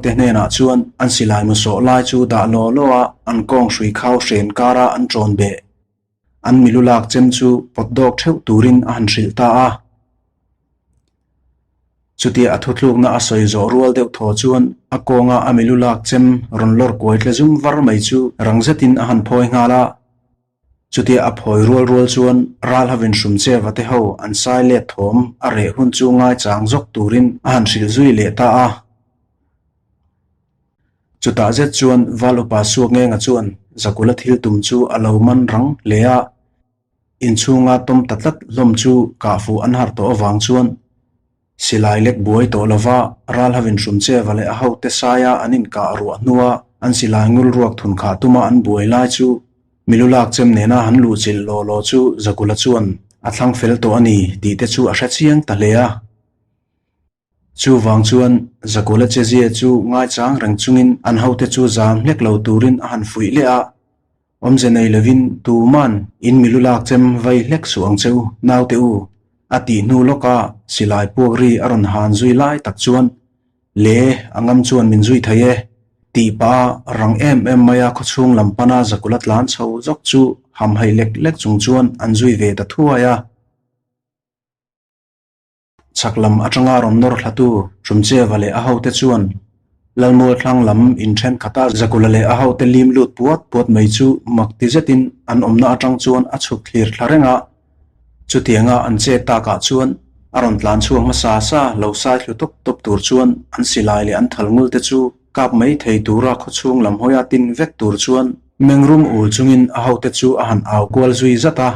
hote hnenah chuan an silai mu sawh lai chu dah law law a, an kawng hrui khau hren kara an ṭawn beh. An milu lak chem chu pawt dawk theuh turin a han hrilh ta a. Chutia a thutlukna a sawi zawh rual deuh thaw chuan a kawnga a milu lak chem rawn lawr kuai tle zum var mai chu rang zetin a han phawi nghal a. Chutia a phawi rual rual chuan ral hovin hrum che va te ho an sai let thawm a reh hun chu ngaichang zawk turin a han hrilh zui leh ta a. Chutah zet chuan Val upa Suak Ngenga chuan Zakula thil tum chu a lo man rang hle a. Inchhunga tawm ta tlat hlawm chu kah fuh an har tawh avang chuan silai lek buai tawh lova ral hovin hrum che va leh a hote saia an inkah ruah hnua an silai ngul ruak thun khah tuma an buai lai chu milu lak chem nena han luhchilh law law chu Zakula chuan a thlang fel tawh a ni tih te chu a hre chiang ta hle a. Chuvang chuan Zakula chezia chu ngaichang reng chungin an hote chu zam hlek lo turin a han fuih leh a, awmze nei lovin tuman in milu lak chem vai hlek suh ang che u, naute u, a tih hnu lawka silai puak ri a rawn han zui lai tak chuan le a ngam chuan min zui thei e, tih pah a rang em em mai a khawchhung lam pana Zakula tlan chho zawk chu hamhaih lek lek chung chuan an zui ve ta thuai a. Chhak lam atanga rawn nawr thlatu Hrumcheva leh a hote chuan Lalmual thlang lam in thenkhat a Zakula leh a hote lim lut puat puat mai chu mak ti zetin an awmna atang chuan a chhuk thlir thla reng a. Chutianga an che takah chuan a rawn tlan chhuak hmasa sa lo sai thlu tawp tawp tur chuan an silai leh an thal ngul te chu kap mai thei tura khawchhung lam hawia tin vek tur chuan mengrum ul chungin a hote chu a han au kual zui zat a.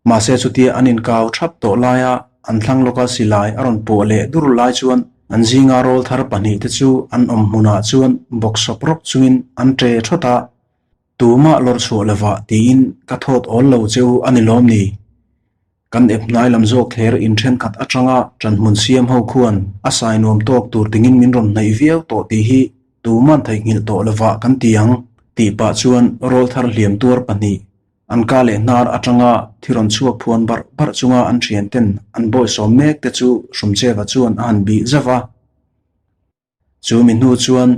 Mahse chutia an inkau thap tawh laia an thlang lawka silai a rawn pawh leh dur lai chuan an zinga rawl thar pahnihte chu an awm hmunah chuan bawk sawp rawk chungin an ṭe thawt a, Tumah lawr chhuah lovah tiin ka thawt awl lo che u a ni lawm ni? Kan ep hnai lam zawk thler in thenkhat atanga ṭanhmun siam ho khuan a sai nuam tawk tur tingin min rawn hnaih viau tawh tih hi tuman theihnghilh tawh lovah kan ti ang tih pah chuan rawl thar hliam tuar pahnih An ka leh hnar atanga thi rawn chhuak phuan barh barh chunga an thian ten an bawisawm mek te chu Hrumcheva chuan a han bih zauh a. Chu mi hnu chuan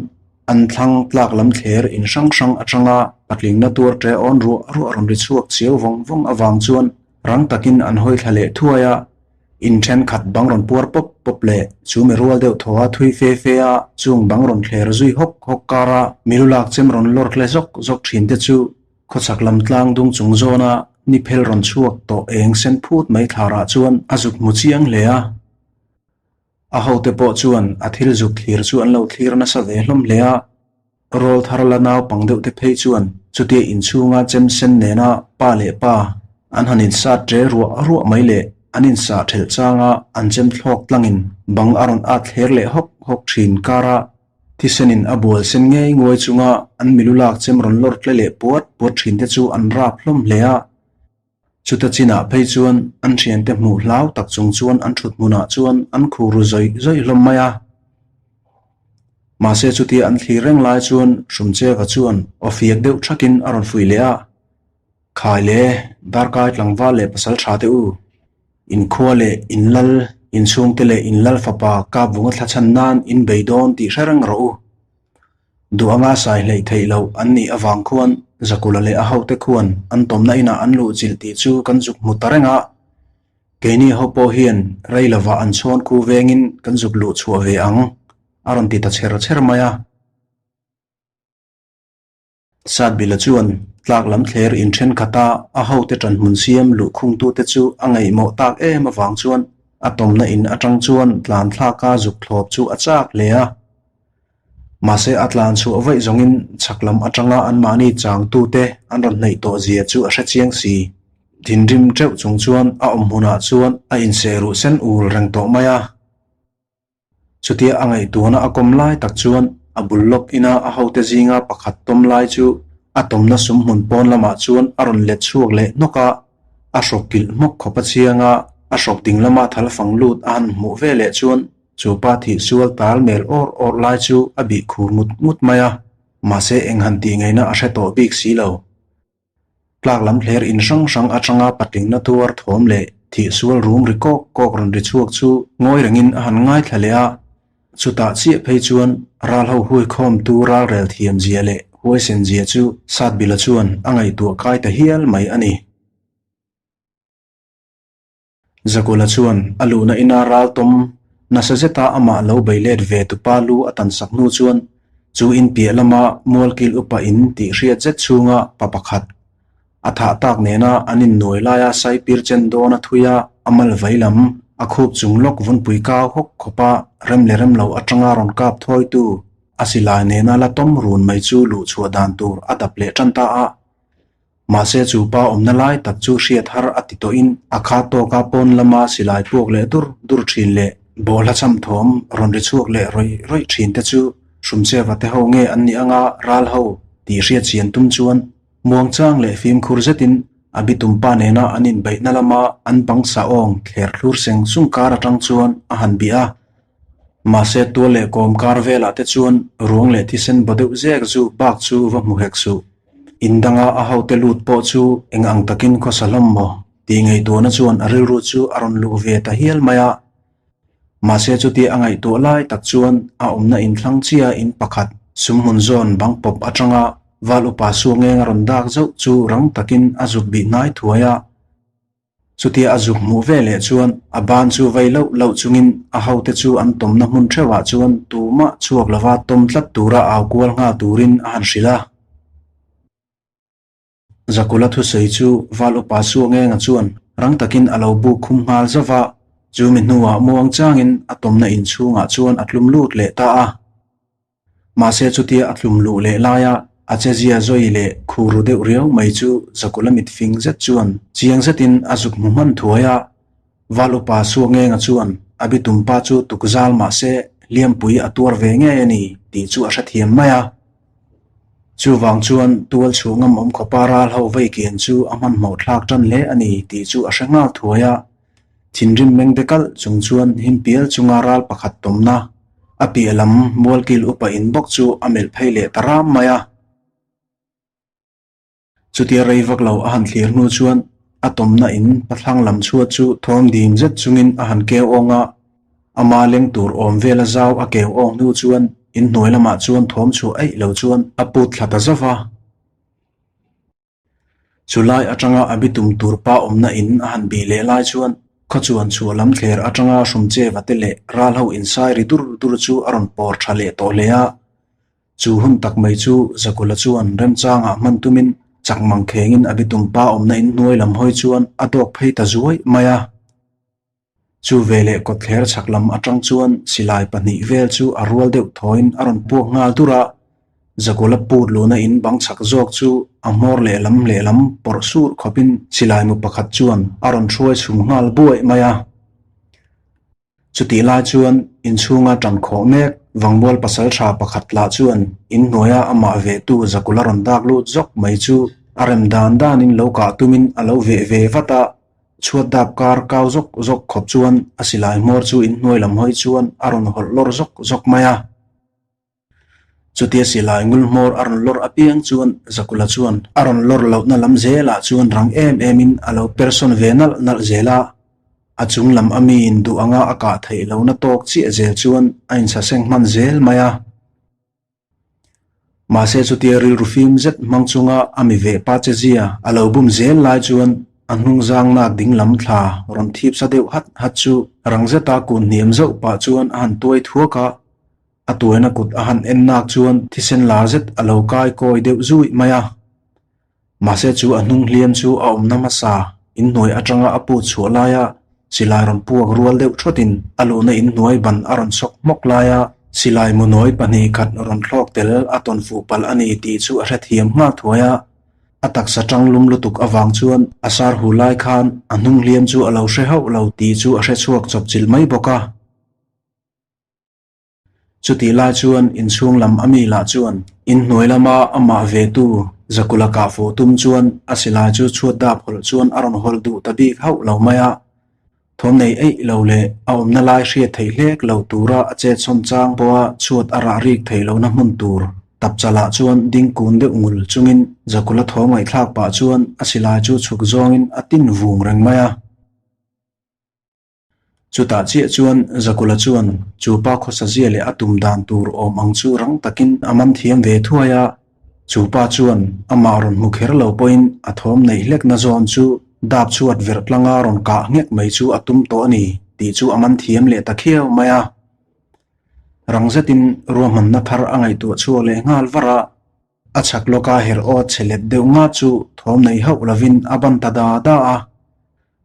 an thlang tlak lam thler in hrang hrang atanga patlingna tuar ṭe awn ruah ruah rawn ri chhuak chiau vawng vawng avang chuan rang takin an hawi thla leh thuai a. In thenkhat bang rawn puar pawp pawp leh chu mi rual deuh thaw a thui fe fe a, chung bang rawn thler zui hawk hawk kara milu lak chem rawn lawr hle zawk zawk thin te chu Khawchhak lam tlang dung chung zawna ni phel rawn chhuak tawh eng sen phut mai thlarah chuan a zuk hmu chiang hle a. A hote pawh chuan a thil zuk thlir chu an lo thlir nasa ve hlawm hle a. Rawl thar la naupang deuh te phei chuan chutia inchhunga chem sen nena pa leh pa an han insat ṭe ruah ruah mai leh an insah ṭhelh changa an chem thlawk tlangin bang a rawn at thler leh hawk hawk ṭhin kara Thisenin a bual sen ngei nguai chunga an milu lak chem rawn lawr tle leh puat puat thinte chu an rap hlawm hle a. Chuta chinah phei chuan an thiante hmuh hlau tak chung chuan an thut hmunah chuan an khu ru zawih zawih hlawm mai a. Mahse chutia an thlir reng lai chuan Hrumcheva chuan aw fiak deuh thakin a rawn fuih leh a, Khai le, darkai tlangval leh pasal tha te u, Inkhua leh inlal, inchhungte leh inlal fapa kap vunga thla chhan nan in bei dawn tih hre reng rawh u. Duh anga sai hleih theih loh an nih avang khuan Zakula leh a hote khuan an tawmna inah an luh chilh tih chu kan zuk hmu ta reng a. Keini ho pawh hian rei lovah an chhawn khu vengin kan zuk luh chhuah ve ang, a rawn ti ta chher chher mai a. Satbila chuan tlak lam thler in thenkhat a a hote ṭanhmun siam luhkhungtute chu a ngaihmawh tak em avang chuan a tawmna in aṭang chuan tlan thlaka zuk thlawp chu a chak hle a. Mahse a tlan chhuah vaih zawngin chhak lam aṭanga anmahni changtute an rawn hnaih tawh zia chu a hre chiang si. Thinrim ṭeuh chung chuan a awm hmunah chuan a inseh ruh sen ul reng tawh mai a. Chutia a ngaihtuahna a kawm lai tak chuan a bul lawk ina a hote zinga pakhat tawm lai chu a tawmna sum hmun pawn lamah chuan a rawn let chhuak leh hnawk a, a hrawk kilh hmawk khawp a chiang a, a hrawk ding lama thal fang lut a han hmuh ve leh chuan chu pa thih sual tal mel awr awr lai chu a bih khur ngut ngut mai a, mahse eng han tih ngaihna a hre tawh bik si lo. Tlak lam thler in hrang hrang atanga patlingna tuar thawm leh thih sual rum ri kawk kawk rawn ri chhuak chu ngawi rengin a han ngaithla leh a. Chutah chiah phei chuan ral ho huikhawmtu ralrel thiamzia leh huaisenzia chu Satbila chuan a ngaihtuah kai ta hial mai a ni. Zakula chuan a luhna ina ral tawm nasa zeta amah lo bei let ve tupa lu a tansak hnu chuan chu in piah lama mualkil upa in tih hriat zet chhunga pa pakhat a thah tak nena an innuai laia saipir chen dawn a thui a, a mal vei lam a khup chung lawk vunpui kau hawk khawpa rem leh rem lo atanga rawn kap thawitu a silai nena la tawm run mai chu luh chhuah dan tur a dap leh tan ta a. Mahse chu pa awmna lai tak chu hriat har a ti tawhin a kha tawka pawn lama silai puak leh dur dur thin leh bawlhla cham thawm rawn ri chhuak leh rawih rawih thin te chu Hrumcheva te ho nge an nih anga ral ho tih hriat chian tum chuan muangchang leh fimkhur zetin a bitum pa nena an inbeihna lama an bang sahawng thler thlur seng sung kar atang chuan a han bih a. Mahse tual leh kawm kar velah te chuan ruang leh thisen baw deuh zek zu bak chu va hmu hek suh. In danga a hote lut pawh chu eng ang takin khawsa hlawm maw? tih ngaihtuahna chuan a rilru chu a rawn luh ve ta hial mai a. Mahse chutia a ngaihtuah lai tak chuan a awmna inthlang chia in pakhat sumhmun zawn bang pawp atanga val upa suangeng a rawn dak zauh chu rang takin a zuk bih hnai thuai a. Chutia a zuk hmuh ve leh chuan a ban chu vei loh loh chungin a hote chu an tawmna hmun theuhah chuan tumah chhuak lova tawm tlat tura au kual nghal turin a han hrilh a. Zakula thusawi chu Val Upa Suangenga chuan rang takin a lo buk khum nghal zauh va, chu mi hnuah muang changin a tawmna inchhungah chuan a tlum lut leh ta a. Mahse chutia a tlum luh leh laia a chezia zawi leh khu ru deuh riau mai chu Zakula mit fing zet chuan chiang zetin a zuk hmu hman thuai a. Val upa Suangenga chuan a bitum pa chu tuk zal mahse hliampui a tuar ve ngei a ni tih chu a hrethiam mai a. Chuvang chuan tual chhungam awm khawpa ral ho vei kian chu a hmanhmawh thlak tan hle a ni tih chu a hre nghal thuai a. Thinrim meng de kalh chung chuan himpial chunga ral pakhat tawmna a piah lam mualkil upa in bawk chu a melh phei leh ta ram mai a. Chutia rei vak lo a han thlir hnu chuan a tawmna in pathlang lam chhuat chu thawm dim zet chungin a han keu awng a, ama leng tur awm vela zau a keu awng hnu chuan inhnuai lamah chuan thawm chhuah eih lo chuan a put thla ta zauh va. Chu lai atanga a bitum tur pa awmna in a han bih leh lai chuan khawchuan chhuah lam thler atanga hrumcheva te leh ral ho insai ri dur dur chu a rawn pawr tha leh tawh hle a. Chu hun tak mai chu Zakula chuan remchangah hman tumin chak mang khengin a bitum pa awmna in hnuai lam hawi chuan a dawk phei ta zuai mai a. Chu veleh kawtthler chhak lam atang chuan silai pahnih vel chu a rual deuh thawiin a rawn puak nghal dur a, Zakula put luhna in bang chhak zawk chu a hmawr lehlam lehlam pawrh sur khawpin silai mu pakhat chuan a rawn hruai chhum nghal buaih mai a. Chutih lai chuan inchhunga tan khawh mek Vangmual pasaltha pakhat lah chuan inhnuaia amah vehtu Zakula rawn dak lut zawk mai chu a rem dan danin lo kah tumin a lo veh ve vat a. Chhuat dap kar kau zawk zawk khawp chuan a silai hmawr chu inhnuai lam hawi chuan a rawn hawlh lawr zawk zawk mai a. Chutia silai ngul hmawr a rawn lawr apiang chuan Zakula chuan a rawn lawr lohna lam zelah chuan rang em emin a lo persawn ve nalh nalh zel a. A chung lam a miin duh anga a kah theih lohna tawk chiah zel chuan a insaseng hman zel mai a. Mahse chutia rilru fim zet hmang chunga a mi veh pa che zia a lo bum zel lai chuan a hnung zang nak ding lam thla rawn thip sa deuh hat hat chu rang zeta kun hniam zauh pah chuan a han tuai thuak a, a tuaina kut a han en nak chuan thisen lar zet a lo kai kawi deuh zuih mai a. Mahse chu a hnung hliam chu a awmna hmasa inhnuai atanga a put chhuah laia silai rawn puak rual deuh thawtin a luhna inhnuai ban a rawn chhawk hmawk laia silai munawi pahnih khat rawn thlawk tel a tawn fuh palh a ni tih chu a hrethiam nghal thuai a. A taksa tang lum lutuk avang chuan a sar hu lai khan a hnung hliam chu a lo hre hauh lo tih chu a hrechhuak chawpchilh mai bawk a. Chutih lai chuan inchhung lam a mi lah chuan inhnuai lama amah vetu Zakula kah fuh tum chuan a silai chu chhuat dap hawlh chuan a rawn hawlh duh ta bik hauh lo mai a. Thawm nei eih lo leh a awmna lai hriat theih hlek lo tura a chet chhawn chang pawha chhuat a rah rik theih lohna hmun tur tapchalah chuan ding kun deuh ngul chungin Zakula thawm ngaihthlak pah chuan a silai chu chhuk zawngin a tin vung reng mai a. Chutah chiah chuan Zakula chuan chu pa khawsazia leh a tum dan tur awm ang chu rang takin a man thiam ve thuai a. Chu pa chuan amah rawn hmu kher lo pawhin a thawm neih hlekna zawn chu dap chhuat verh tlanga rawn kah nghek mai chu a tum tawh a ni tih chu a man thiam leh ta khiau mai a. Rang zetin ruahmanna thar a ngaihtuah chhuak leh nghal var a. A chhak lawka her aw che let deuh nga chu thawm nei hauh lovin a ban ta da da a.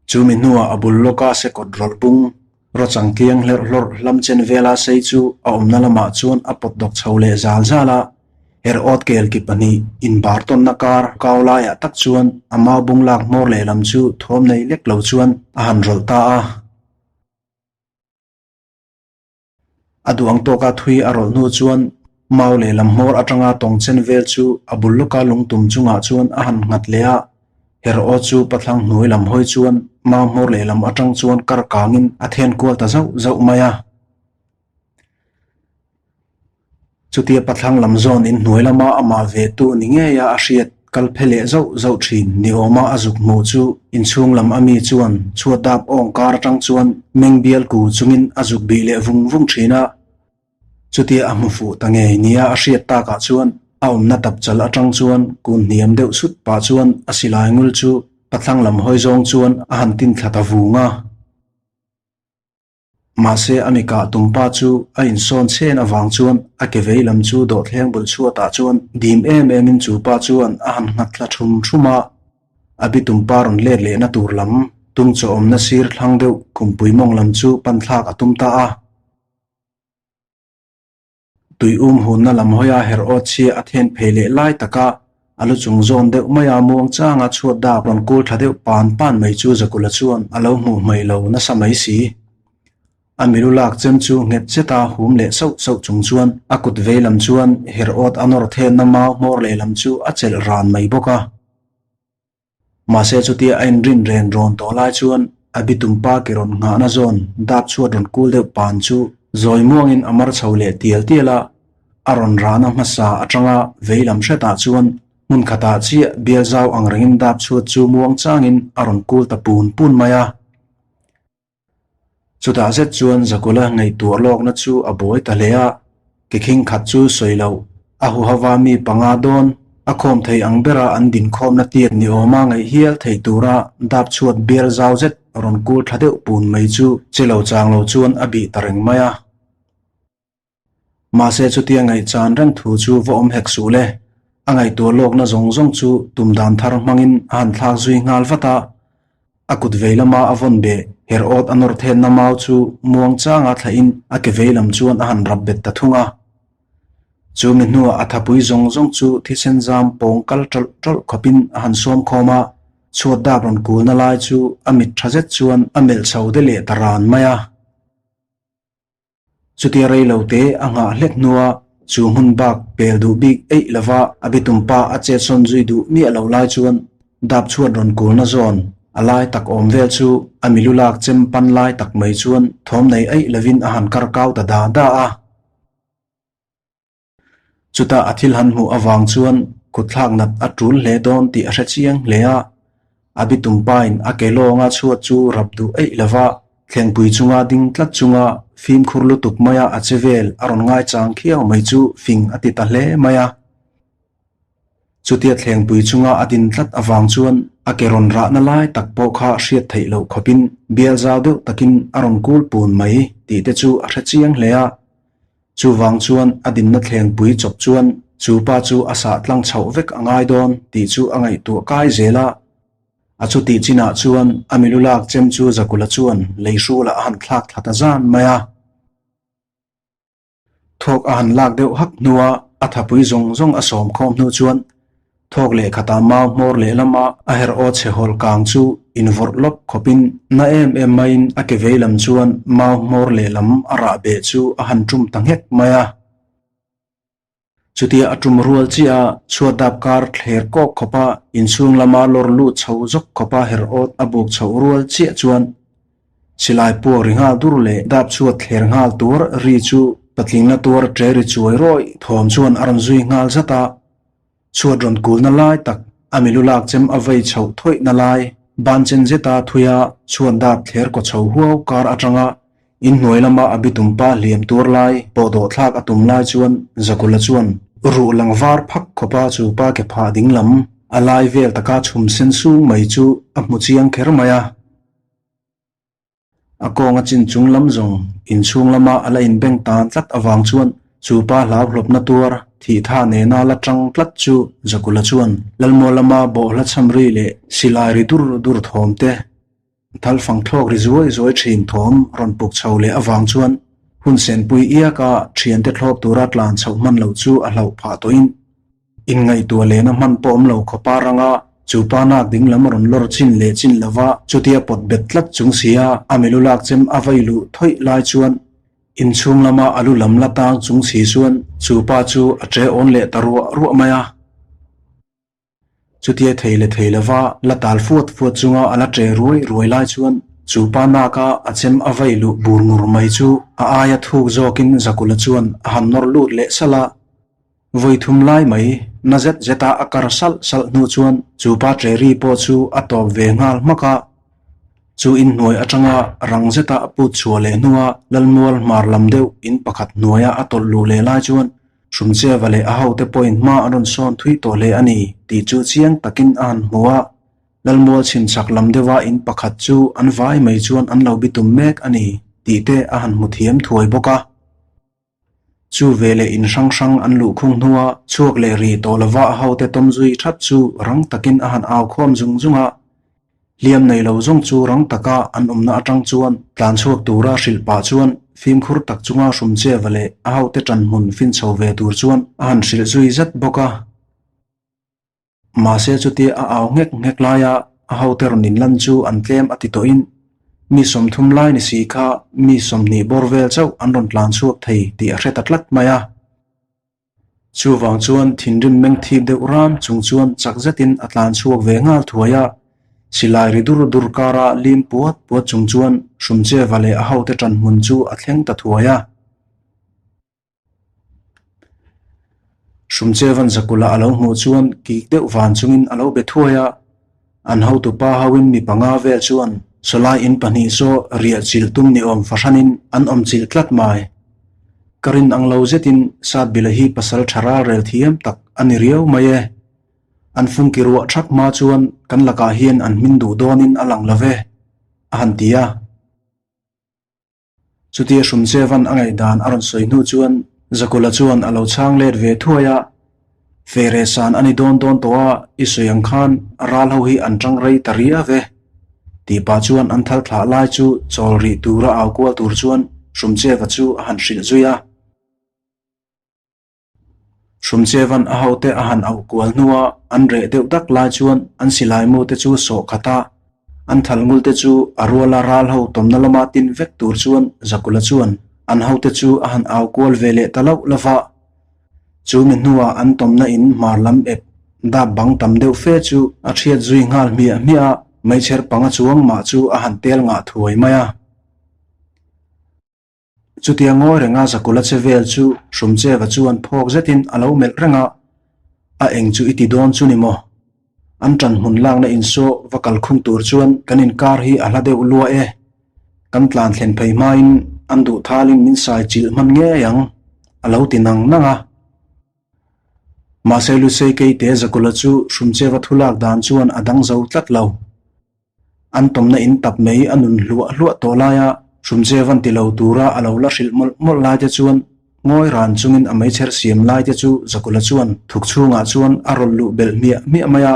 Chumi hnuah a bul lawka sekawt rawlh bung, rawchang tliang hlerh hlawrh hlam chen vela sei chu a awmna lamah chuan a pawt dawk chho leh zal zal a. Her awt kel ki pahnih inbar tawnna kar kau laiah tak chuan a mau bung lak hmawr lehlam chu thawm nei lek lo chuan a han rawlh ta a. A duh ang tawka thui a rawlh hnu chuan mau lehlam hmawr atanga tawng chen vel chu a bul lawka lungtum chungah chuan a han nghat leh a. Her aw chu pathlang hnuai lam hawi chuan mau hmawr lehlam atang chuan kar kangin a then kual ta zauh zauh mai a. Chutia pathlang lam zawn in hnuai lama amah ve tu ni ngeia a hriat kal phe leh zauh zauh thin ni awma a zuk hmuh chu inchhung lam a mi chuan chhuat dap awng kar atang chuan meng bial ku chungin a zuk bih leh vung vung thin a. Chutia a hmu fuh ta ngei nia a hriat takah chuan a awmna tapchal atang chuan kun hniam deuh sut pah chuan a silai ngul chu pathlang lam hawi zawng chuan a han tin thla ta vung a. Mahse a mikah tumpa chu a insawn chhen avang chuan a ke vei lam chu dawhthleng bul chhuatah chuan dim em emin chu pa chuan a han nghat thla thum thum a. A bi tumpa rawn let lehna tur lam tung chaw awmna sir thlang deuh khumpui mawng lam chu pan thlak a tum ta a. Tui um hunna lam hawia herh aw chhia a then phei leh lai taka a lu chung zawn deuh maia muang changa chhuat dak rawn kul tha deuh pan pan mai chu Zakula chuan a lo hmuh hmaih lo nasa mai si. A milu lak chem chu nghet zeta hum leh sauh sauh chung chuan a kut vei lam chuan herh awt a nawr thenna mau hmawr leh lam chu a chelh ran mai bawk a. Mahse chutia a inrin ren rawn tawh lai chuan a bitumpa ke rawn nghahna zawn dap chhuat rawn kul deuh pan chu zawi muangin a mar chho leh tial tial a, a rawn rahna hmasa atanga vei lam hretah chuan hmun khatah chiah bial zau ang rengin dap chhuat chu muang changin a rawn kul ta pun pun mai a. Chutah zet chuan Zakula ngaihtuah lawkna chu a buai ta hle a, kekhing khat chu sawi loh a huhava mi panga dawn a khawm thei ang bera an dinkhawmna tiat ni awma ngaih hial theih tura dap chhuat bial zau zet rawn kul thla deuh pun mai chu che lo chang lo chuan a bih ta reng mai a. Mahse chutia ngaihchan reng thu chu va awm hek suh le. A ngaihtuah lawkna zawng zawng chu tum dan thar hmangin a han thlak zui nghal vat a. A kut vei lama a vawn beh her awt a nawr thenna mau chu muang changa thlahin a ke vei lam chuan a han rap bet ta thung a. Chu mi hnuah a thapui zawng zawng chu thisen zam pawng kal ṭawlh ṭawlh khawpin a han sawm khawm a, chhuat dap rawn kulna lai chu a mit ṭha zet chuan a melh chho de leh ta ran mai a. Chutia rei lo te a nghah hlek hnua chu hmun bak pel duh bik eih lova a bitumpa a chetsawn zui duh miah lo lai chuan dap chhuat rawn kulna zawn a lai tak awm vel chu a milu lak chem pan lai tak mai chuan thawm nei eih lovin a han kar kau ta da da a. Chutah a thil han hmuh avang chuan kutthlak nat a tul hle dawn tih a hre chiang hle a. A bitumpain a ke lawnga chhuat chu rap duh eih lova thlengpui chunga ding tlat chunga fimkhur lutuk maia a che vel a rawn ngaichang khiau mai chu fing a ti ta hle mai a. Chutia thlengpui chunga a din tlat avang chuan a ke rawn rahna lai tak pawh kha hriat theih loh khawpin bial zau deuh takin a rawn kul pun mai tih te chu a hre chiang hle a. Chuvang chuan a dinna thlengpui chawp chuan chu pa chu a sah tlang chhoh vek a ngai dawn tih chu a ngaihtuah kai zel a. A chutih chinah chuan a milu lak chem chu Zakula chuan lei hrulah a han thlak thla ta zan mai a. Thawk a han lak deuh hak hnua a thapui zawng zawng a sawm khawm hnu chuan Thawk leh khatah mau hmawr lehlama a herh aw chhe hawl kang chu invawrh lawp khawpin na em em maiin a ke vei lam chuan mau hmawr lehlam a rah beh chu a han tum ta nghek mai a. Chutia a tum rual chiah a chhuat dap kar thler kawk khawpa inchhung lama lawr lut chho zawk khawpa herh awt a buk chhoh rual chiah chuan Silai pawh ri nghal dur leh dap chhuat thler nghal tur ri chu patling la tuar ṭe ri chuai rawih thawm chuan a rawn zui nghal zat a. Chhuat rawn kulna lai tak, a milu lak chem a vei chhoh thawihna lai. Ban chen zeta thuia chhuat dap thler kaw chho huau kar atanga inhnuai lama a bitum pa hliam tur lai pawh dawh thlak a tum lai chuan Zakula chuan ruh lang var phak khawpa chu pa ke phah ding lam a lai vel taka chhum sen sung mai chu a hmu chiang kher mai a. A kawnga chin chung lam zawng inchhung lama a la inbeng tan tlat avang chuan chu pa hlauhlawpna tuar thih tha nena la tang tlat chu Zakula chuan Lalmual lama bawhhla chham ri leh silai ri dur dur thawm te, thalfang thlawk ri zuai zuai thin thawm rawn puk chho leh avang chuan hun senpui iaka thiante thlawp tura tlan chhoh hman lo chu a hlauh phah tawhin Inngaihtuah lehna hman pawh awm lo khawpa ranga chu pa nak ding lam rawn lawr chin leh chin lova chutia pawt bet tlat chung sia a milu lak chem a vei luh thawih lai chuan inchhung lama a lu lam la tang chung si chuan chu pa chu a che awn leh ta ruah ruah mai a. Chutia thei leh thei lova la tal fuat fuat chunga a la che ruai ruai lai chuan chu pa naka a chem a vei luh bur ngur mai chu a aia thuk zawkin Zakula chuan a han nawr lut leh salh a. Vawi thum lai mai, na zet zeta a kar salh salh hnu chuan chu pa Cherry pawh chu a tawp ve nghal hmak a. Chu inhnuai atanga rang zeta a put chhuah leh hnua Lalmual hmar lam deuh in pakhat hnuaia a tawlh luh leh lai chuan Hrumcheva leh a hote pawhin hma an rawn sawn thui tawh hle a ni tih chu chiang takin a han hmu a. Lalmual chhimchhak lam deuha in pakhat chu an vai mai chuan an lo bitum mek a ni tih te a han hmu thiam thuai bawk a. Chu veleh in hrang hrang an luh khung hnua chhuak leh ri tawh lova a hote tawm zui that chu rang takin a han au khawm zung zung a. Hliam nei lo zawng chu rang taka an awmna atang chuan tlan chhuak tura hrilh pah chuan fimkhur tak chunga Hrumcheva leh a hote ṭan hmun fin chho ve tur chuan a han hrilh zui zet bawk a. Mahse chutia a au nghek nghek laia a hote rawn inlan chu an tlem a ti tawhin mi 30 lai ni si kha mi 20 bawr vel chauh an rawn tlan chhuak thei tih a hre ta tlat mai a. Chuvang chuan thinrim meng thip deuh ram chung chuan chak zetin a tlan chhuak ve nghal thuai a, silai ri dur dur kara lim puat puat chung chuan Hrumcheva leh a hote ṭan hmun chu a thleng ta thuai a. Hrumchevan Zakula a lo hmuh chuan kik deuh van chungin a lo be thuai a, an hotupa hoin mi panga vel chuan sawlai in pahnih saw riah chilh tum ni awm fahranin an awm chilh tlat mai. Ka rin ang lo zetin Satbila hi pasal tha ral rel thiam tak a ni riau mai e. An fungki ruah thak hma chuan kan lakah hian an hmin duh dawnin a lang lo ve, a han ti a. Chutia Hrumchevan a ngaihdan a rawn sawi hnu chuan Zakula chuan a lo chhang let ve thuai a, Fere san a ni dawn dawn tawh a, i sawi ang khan ral ho hi an tang rei ta riau e. Tih pah chuan an thal thlah lai chu chawl rih tura au kual tur chuan Hrumcheva chu a han hrilh zui a. Hrumchevan a hote a han auh kual hnua an reh deuh dak lai chuan an silai mu te chu sawh khat a, an thal ngul te chu a ruala ral ho tawmna lama tin vek tur chuan Zakula chuan an hote chu a han au kual ve leh ta loh lo va. Chu mi hnuah an tawmna in hmar lam ep dap bang tam deuh fe chu a thiat zui nghal hmiah hmiah a, meichher panga chuang mah chu a han tel ngah thuai mai a. Chutia ngawi renga Zakula che vel chu Hrumcheva chuan phawk zetin a lo melh reng a, A eng chu i ti dawn chu ni maw? An ṭan hmun lakna insawh va kal khung tur chuan kan inkar hi a hla deuh lua e. Kan tlan thlen phei hmain an duh thalin min sai chilh hman ngei ang, a lo ti nang nang a. Mahse Lusei Keite Zakula chu Hrumcheva thu lak dan chuan a dang zo tlat lo. An tawmna in tap mai a nun hluah hluah tawh laia Hrumchevan ti lo tura a lo la hrilh mawlh mawlh lai te chuan ngawi ran chungin a meichher siam lai te chu Zakula chuan thuk chhungah chuan a rawlh luh belh hmiah hmiah mai a.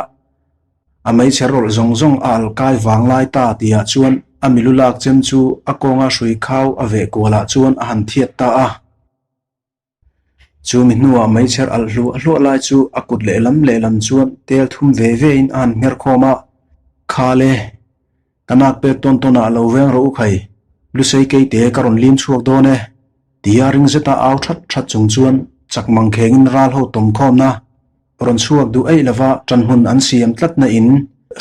A meichher rawlh zawng zawng a al kai vang lai ta tihah chuan a milu lak chem chu a kawnga hrui khau a veh kualah chuan a han thiat ta a. Chu mi hnuah meichher alh hluah hluah lai chu a kut lehlam lehlam chuan tel thum ve ve in a han hmer khawm a, Kha le, ka nak pek tawn tawn ah lo veng rawh u khai, Lusei keite ka rawn lim chhuak dawn e, tia ring zeta au that that chung chuan chak mang khengin ral ho tawm khawmna rawn chhuak duh eih lova ṭanhmun an siam tlatna in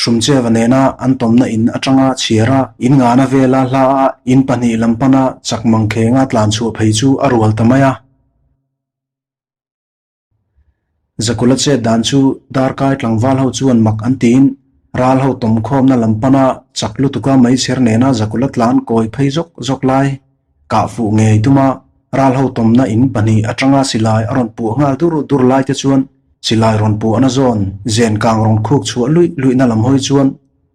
Hrumcheva nena an tawmna in aṭanga chhiara in ngana vela hla a in pahnih lam pana chak mangkhenga tlan chhuah phei chu a rual ta mai a. Zakula chet dan chu darkai tlangval ho chuan mak an tiin Ral ho tawmkhawmna lam pana chak lutuka meichher nena Zakula tlan kawi phei zawk zawk lai kah fuh ngei tuma ral ho tawmna in pahnih atanga silai a rawn puah nghal dur dur lai te chuan silai rawn puahna zawn zen kang rawn khuk chhuah luih luihna lam hawi chuan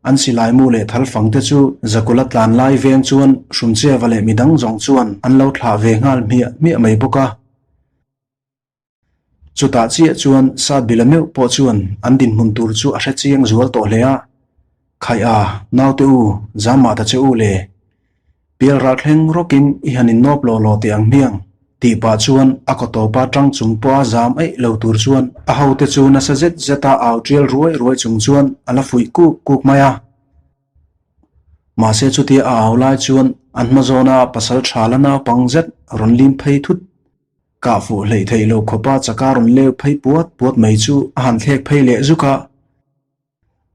an silai mu leh thal fang te chu Zakula tlan lai veng chuan Hrumcheva leh midang zawng chuan an lo thlah ve nghal hmiah hmiah mai bawk a. Chutah chiah chuan Satbila meuh pawh chuan an dinhmun tur chu a hre chiang zual tawh hle a, Khaih a, naute u, zam mah ta che u le. Pial ral thleng rawkin i han innawp law law teh ang hmiang, tih pah chuan a kaw tawpa tang chung pawha zam eih lo tur chuan a hote chu nasa zet zeta au tial ruai ruai chung chuan a la fuih kuk kuk mai a. Mahse chutia a au lai chuan an hma zawna pasal tha la naupang zet rawn lim phei thut. Kah fuh hleih theih lo khawpa chaka rawn leu phei puat puat mai chu a han thlek phei leh zuk a.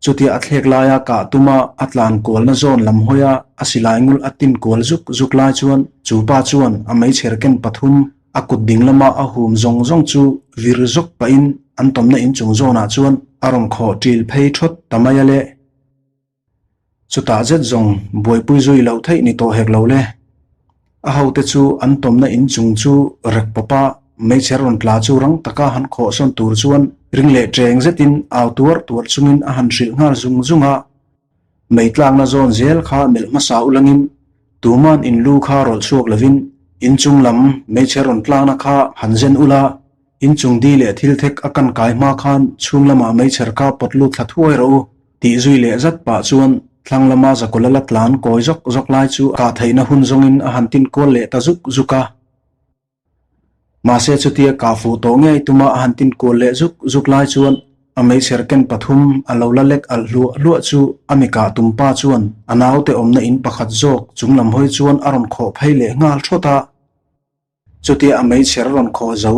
Chutia a thlek laia kah tuma a tlan kualna zawn lam hawia a silai ngul a tin kual zuk zuk lai chuan chu pa chuan a meichher ken pathum a kut ding lama a hum zawng zawng chu vir zawk pahin an tawmna inchung zawnah chuan a rawn khawh ṭil phei ṭhawt ta mai a le. Chutah zet zawng buaipui zui loh theih ni tawh hek lo le. A hote chu an tawmna inchung chu rek pawpa meichher rawn tla chu rang taka han khawhsawn tur chuan ring leh ṭeng zetin au tuar tuar chungin a han hrilh nghal zung zung a. Mei tlakna zawn zel kha melh hmasa ulangin tuman in lu kha rawlh chhuak lovin inchung lam meichher rawn tlakna kha han zen ula, Inchung di leh thil thek a kan kai hma khan chhung lamah meichher kha pawt lut thla thuai rawh u tih zui leh zat pah chuan thlang lama zakawla la tlan kawi zawk zawk lai chu a kah theihna hun zawngin a han tin kual leh ta zuk zuk a. Mahse chutia kah fuh tawh ngei tuma a han tin kual leh zuk zuk lai chuan a meichher ken pathum a lo la lek alh hluah hluah chu a mi kah tum pa chuan a naute awmna in pakhat zawk chung lam hawi chuan a rawn khawh phei leh nghal thawt a. Chutia a meichher rawn khawh zo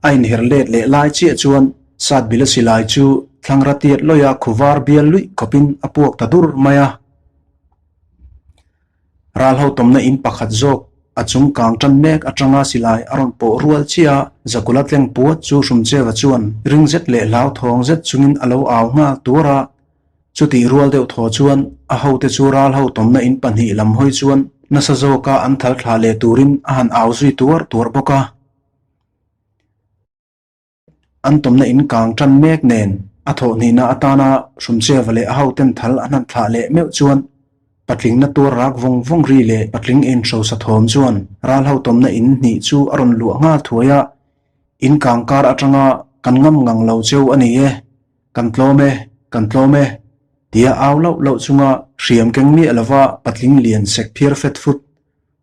a inher let leh lai chiah chuan Satbila silai chu thlangra tiat lawia khuvar bial luih khawpin a puak ta dur mai a. Ral ho tawmna in pakhat zawk a chung kang tan mek atanga silai a rawn pawh rual chiah a, Zakula tleng puat chu Hrumcheva chuan ring zet leh hlauthawng zet chungin a lo au nghal tuar a. Chutih rual deuh thaw chuan a hote chu ral ho tawmna in pahnih lam hawi chuan nasa zawka an thal thla leh turin a han au zui tuar tuar bawk a. An tawmna in kang tan mek nen a thawhhnihna atana Hrumcheva leh a hoten thal an han thlah leh meuh chuan patling na tuar rak vawng vawng ri leh patling inhrosa thawm chuan ral ho tawmna in hnih chu a rawn luah nghal thuai a, in kang kar atanga kan ngam ngang lo cheu a ni e. Kan tlawm e, kan tlawm e, tia au loh loh chunga hriam keng miah lova patling lian sek phiar fet fut,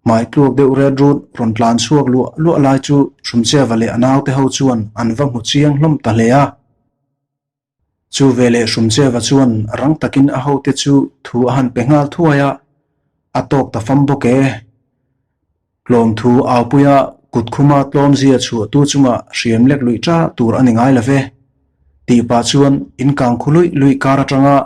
hmai tluak deuh ret rut rawn tlan chhuak luah luah lai chu Hrumcheva leh a naute ho chuan an va hmu chiang hlawm ta hle a. Chu veleh Hrumcheva chuan rang takin a hote chu thu a han pe nghal thuai a, a tawk ta fam bawk e. Tlawmthu aupuia kutkhuma tlawmzia chhuahtu chunga hriam lek luih ta tur a ni ngai lo ve. Tih pah chuan inkang khu luih luih kar atanga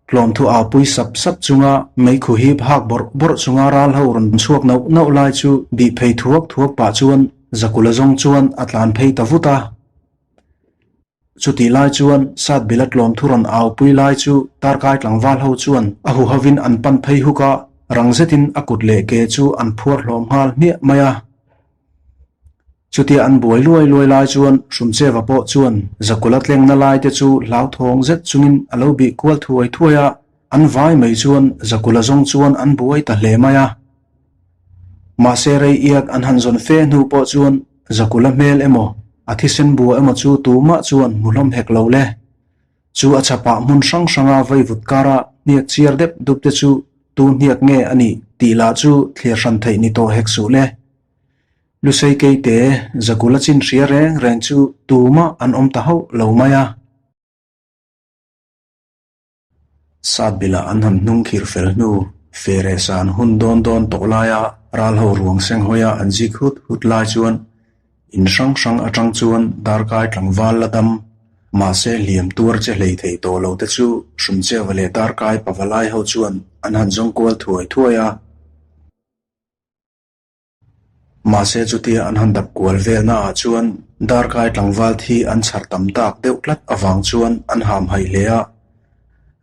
tlawmthu aupui sap sap chunga meikhu hip hak bawrh bawrh chunga ral ho rawn chhuak nauh nauh lai chu bih phei thuak thuak pah chuan Zakula zawng chuan a tlan phei ta vut a. Chutih lai chuan Satbila tlawmthu rawn aupui lai chu Tarkai tlangval ho chuan a huhovin an pan phei huk a, rang zetin a kut leh ke chu an phuar hlawm nghal hmiah mai a. Chutia an buai luai luai lai chuan Hrumcheva pawh chuan Zakula tlengna lai te chu hlauthawng zet chungin a lo bih kual thuai thuai a, an vai mai chuan Zakula zawng chuan an buai ta hle mai a. Mahse rei iak an han zawn fe hnu pawh chuan Zakula hmel emaw, a thisen bua emaw chu tumah chuan hmu hlawm hek lo le. Chu a chhapah hmun hrang hranga vaivut kara hniak chiar dep dup te chu tu hniak nge a nih tih lah chu thlir hran theih ni tawh hek suh le. Lusei keite Zakula chin hria reng reng chu tumah an awm ta hauh lo mai a. Satbilah an han hnung khir fel hnu, fere san hun dawn dawn tawh laia ral ho ruang seng hawia an zik hut hut lai chuan in hrang hrang atang chuan darkai tlangval la dam, mahse hliam tuar che hlei thei tawh lo te chu Hrumcheva leh darkai pavalai ho chuan an han zawng kual thuai thuai a. Mahse chutia an han dap kual velna ah chuan darkai tlangval thi an chhar tam tak deuh tlat avang chuan an ham haih hle a.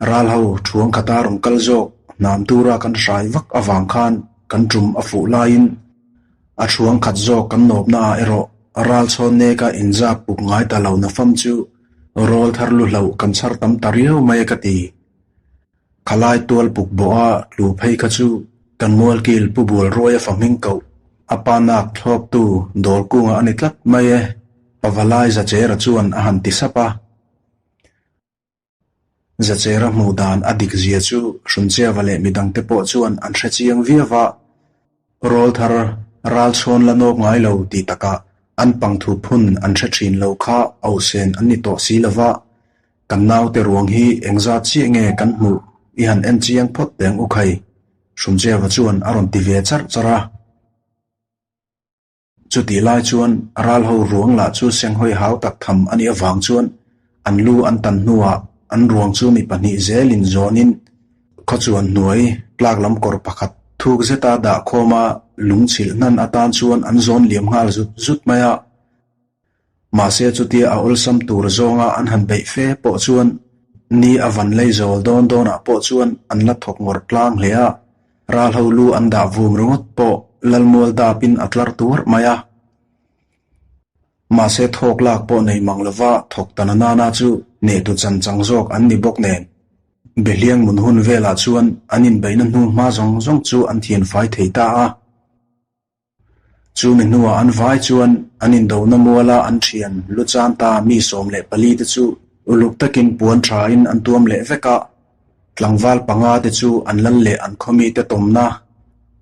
Ral ho thuang khata rawn kal zawk hnam tura kan hrai vak avang khan kan tum a fuh laiin a thuang khat zawk kan nawpna ah erawh ral chhawn neka inzap puk ngai ta lo nafam chu rawl thar lu hloh kan chhar tam ta riau mai a ka ti. Khalai tual puk bawha tlu phei kha chu kan mualkil Pu Bualruaia fa hming koh a pa nak thlawptu Dawlkunga a ni tlat mai e, Pavalai Zachera chuan a han ti sap a. Zachera hmuh dan a dik zia chu Hruncheva leh midangte pawh chuan an hre chiang viau a, Rawl thar ral chhawn la nawk ngai lo tih takah an pangthu phun an hre thin lo kha auhsen an ni tawh si lova, kan naute ruang hi engzat chiah nge kan hmuh i han en chiang phawt teh ang u khai, Hrumcheva chuan a rawn ti ve charh charh a. Chutih lai chuan ral ho ruang lah chu senghawi hau tak tham a nih avang chuan an lu an tan hnuah an ruang chu mi pahnih zelin zawnin khawchuan hnuai tlak lam kawr pakhat thuk zeta dah khawma lung chhilh hnan atan chuan an zawn liam nghal zut zut mai a. Mahse chutia a awlsam tur zawnga an han beih fe pawh chuan ni a van lei zawl dawn dawnah pawh chuan an la thawk ngawr tlang hle a, ral ho lu an dah vum ringawt pawh Lalmual dapin a tlar tuarh mai a. Mahse thawk lak pawh nei mang lova thawk ta na nana chu nehtu chan chang zawk an ni bawk nen. Behliang mun hun velah chuan an inbeihna hnu hma zawng zawng chu an thianfai thei ta a. Chumi hnuah an vai chuan an indona muala an thian lu chan ta mi 14 te chu uluk takin puan thain an tuam leh vek a, tlangval panga te chu an lal leh an khawmi te tawmna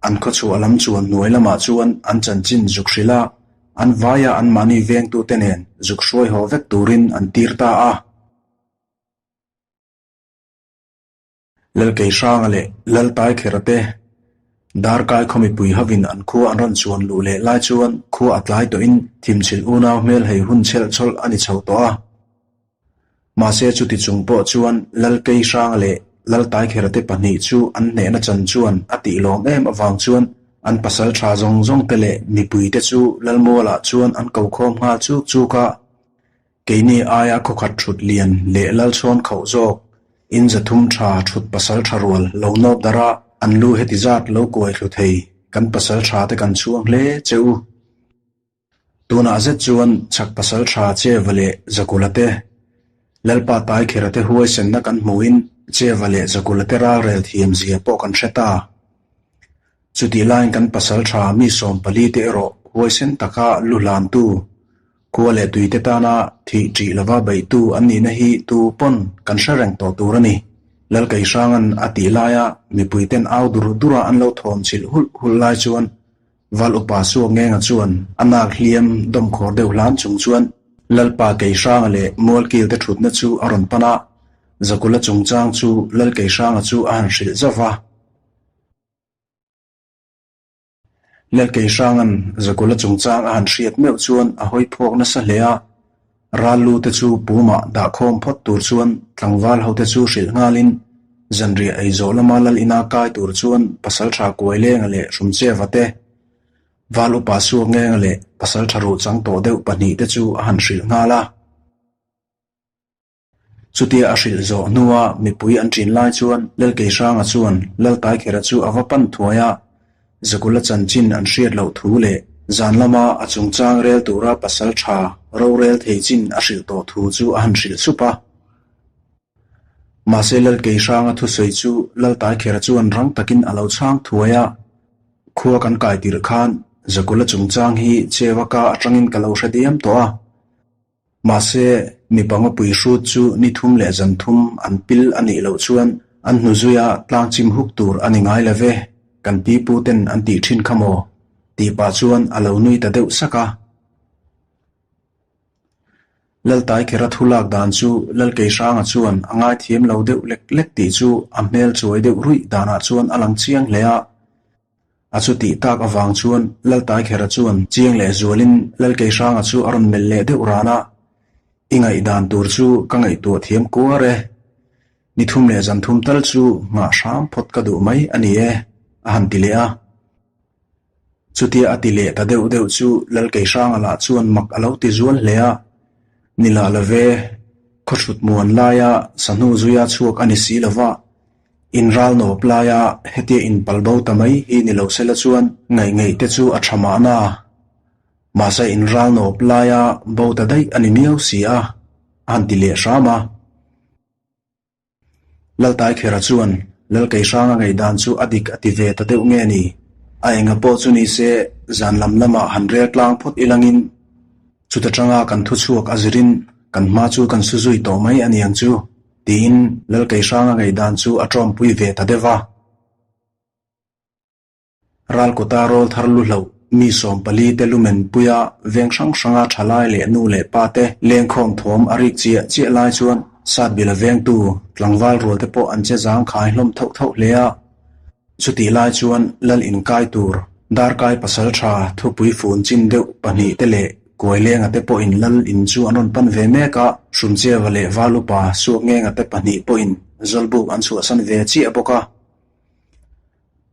an khawchhuah lam chuan hnuai lamah chuan an chanchin zuk hrilh a, an vaia anmahni vengtute nen zuk hruai haw vek turin an tir ta a. Lalkeihranga leh Laltaikhera te Darkai khaw mipui hovin an khua an rawn chuan luh leh lai chuan khua a tlai tawhin thimchhilh unau hmel hei hun chhelh chawlh a ni chho tawh a. Mahse chuti chung pawh chuan Lalkeihranga leh Laltaikhera te pahnih chu an hnehna chan chuan a tih lawm em avang chuan an pasal tha zawng zawng te leh mipui te chu Lalmualah chuan an ko khawm nghal chuk chuk a. Keini aia khawkhat thut lian leh lalchhawn khauh zawk, in 300 tha thut pasal tha rual lo nawp darh a, an lu heti zat lo kuai thlu thei, kan pasal tha te kan chhuang hle che u. Tunah zet chuan chhak pasal tha Cheva leh Zakula te, Lalpa Taikhera te huaisenna kan hmuhin Cheva leh Zakula te ralrel thiam zia pawh kan hre ta. Chutih laiin kan pasal tha mi 14 te erawh huaisen taka lu hlantu Khua leh tuite tana thih ṭih lova beihtu an nihna hi tu pawn kan hre reng tawh tur a ni. Lalkeihranga'n a tih laia mipuiten au dur dura an lo thawm chhilh hulh hulh lai chuan Val upa Suakngenga chuan a nak hliam dawmkhawr deuh hlan chung chuan Lalpa Keihranga leh Mualkilte ṭhutna chu a rawn pan a, Zakula chungchang chu Lalkeihranga chu a han hrilh zauh va. Lalkeihranga'n Zakula chungchang a han hriat meuh chuan a hawi phawk nasa hle a, ral lu te chu pumah dah khawm phawt tur chuan tlangval hote chu hrilh nghalin zanriah ei zawh lama lal ina kai tur chuan Pasalṭha Kuailenga leh Hrumcheva te, Val upa Suakngenga leh Pasalṭha Ruhchang tawh deuh pahnih te chu a han hrilh nghal a. Chutia a hrilh zawh hnua mipui an ṭin lai chuan Lalkeihranga chuan Laltaikhera chu a va pan thuai a, Zakula chanchin an hriat loh thu leh zan lama a chungchang rel tura pasal ṭha rorel thei chin a hrilh tawh thu chu a han hrilh sup a. Mahse Lalkeihranga thusawi chu Laltaikhera chuan rang takin a lo chhang thuai a, Khua kan kai tirh khan Zakula chungchang hi Chevaka aṭangin ka lo hre diam tawh a, Mahse, mipa ngawpui hrut chu ni thum leh zan thum an pil a nih loh chuan an hnu zuia tlang chim huk tur a ni ngai lo ve, kan pi pu ten an tih thin kha maw? tih pah chuan a lo nui ta deuh sak a. Laltaikhera thu lak dan chu Lalkeihranga chuan a ngaithiam lo deuh lek lek tih chu a hmel chuai deuh ruih danah chuan a lang chiang hle a. A chu tih tak avang chuan Laltaikhera chuan chiang leh zualin Lalkeihranga chu a rawn melh leh deuh ran a, I ngaihdan tur chu ka ngaihtuah thiam kuar e. Ni thum leh zan thum tal chu nghah hram phawt ka duh mai a ni e, a han ti leh a. Chutia a ti leh ta deuh deuh chu Lalkeihranga lah chuan mak a lo ti zual hle a, Ni lah lo ve. Khawhrut muan laia sahnu zuia chhuak a ni si lo va, inral nawp laia hetia inpal bo ta mai hi ni lo sela chuan ngaih ngaih te chu a tha mahna. Mahse inral nawp laia bo ta daih a ni miau si a, a han ti leh hram a. Laltaikhera chuan Lalkeihranga ngaihdan chu a dik a ti ve ta deuh nge ni? A enga pawh chu ni se zan lam lamah han rel tlang phawt ilangin chuta tanga kan thu chhuak a zirin kan hma chu kan su zui tawh mai a niang chu tiin Lalkeihranga ngaihdan chu a tawmpui ve ta deuh a. Ralkawta rawl thar lu hloh mi 14 te lumen puia veng hrang hranga thalai leh nu leh pa te lengkhawm thawm a rik chiah chiah lai chuan Satbila vengtu tlangval rual te pawh an che zang khai hlawm thauh thauh hle a. Chutih lai chuan lal inkai tur darkai pasal tha thupui fun chin deuh pahnih te leh Kuailenga te pawhin lal in chu an rawn pan ve mek a, Hrumcheva leh Valupa Suakngenga te pahnih pawhin Zawlbuk an chhuahsan ve chiah bawk a.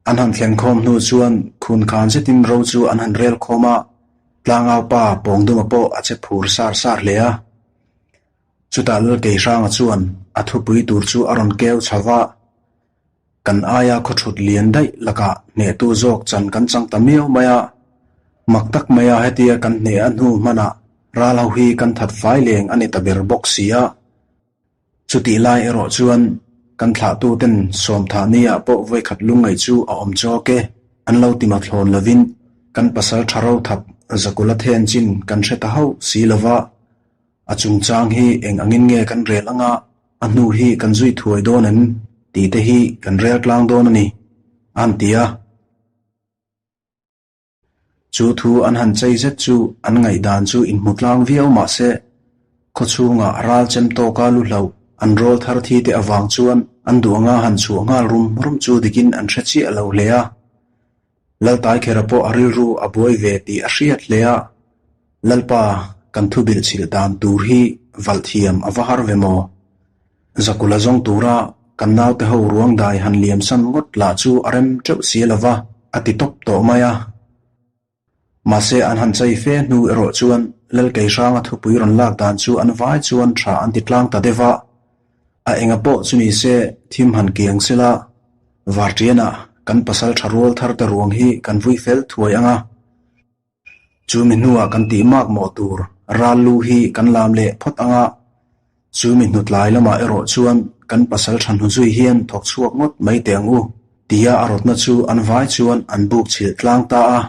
An han thlen khawm hnu chuan khun khan zetin ro chu an han rel khawm a, tlangau pa Pawngduma pawh a che phur sar sar hle a. Chutah Lalkeihranga chuan a thupui tur chu a rawn keu chho va, Kan aia khawthut lian daih lakah hnehtu zawk chan kan chang ta miau mai a, mak tak maia hetia kan hneh a hnu hmanah ral ho hi kan that fai leng a ni ta ber bawk si a. Chutih lai erawh chuan kan thlahtuten sawmthah niah pawh vawikhat lungngaih chu a awm chawk e, an lo ti mathlawn lovin kan pasal tha ro that Zakula then chin kan hre ta hauh si lova, a chungchang hi eng angin nge kan rel anga a hnu hi kan zui thuai dawn em tih te hi kan rel tlang dawn a ni, a han ti a. Chu thu an han chei zet chu an ngaihdan chu inhmu tlang viau mah se, khawchhungah ral chem tawka lu hloh an rawl thar thi te avang chuan an duh anga han chhuah nghal rum rum chu dikin an hre chiah lo hle a. Laltaikhera pawh a rilru a buai ve tih a hriat hle a, Lalpa kan thu bilh chhilh dan tur hi valh thiam a va har ve maw? Zakula zawng tura kan naute ho ruang dai han liam san ngawt lah chu a rem teuh si lo va, a ti tawp tawh mai a. Mahse an han chei fe hnu erawh chuan Lalkeihranga thupui rawn lak dan chu an vai chuan tha an ti tlang ta deuh a. A enga pawh chu ni se thim han kiang sela, Varṭianah kan pasal tha rual thar te ruang hi kan vui fel thuai ang a. Chu mi hnuah kan tih mak mawh tur ral lu hi kan lam leh phawt ang a, chu mi hnutlai lamah erawh chuan kan pasal tha hnu zui hian thawk chhuak ngawt mai teh ang u, tia a rawtna chu an vai chuan an buk chhilh tlang ta a.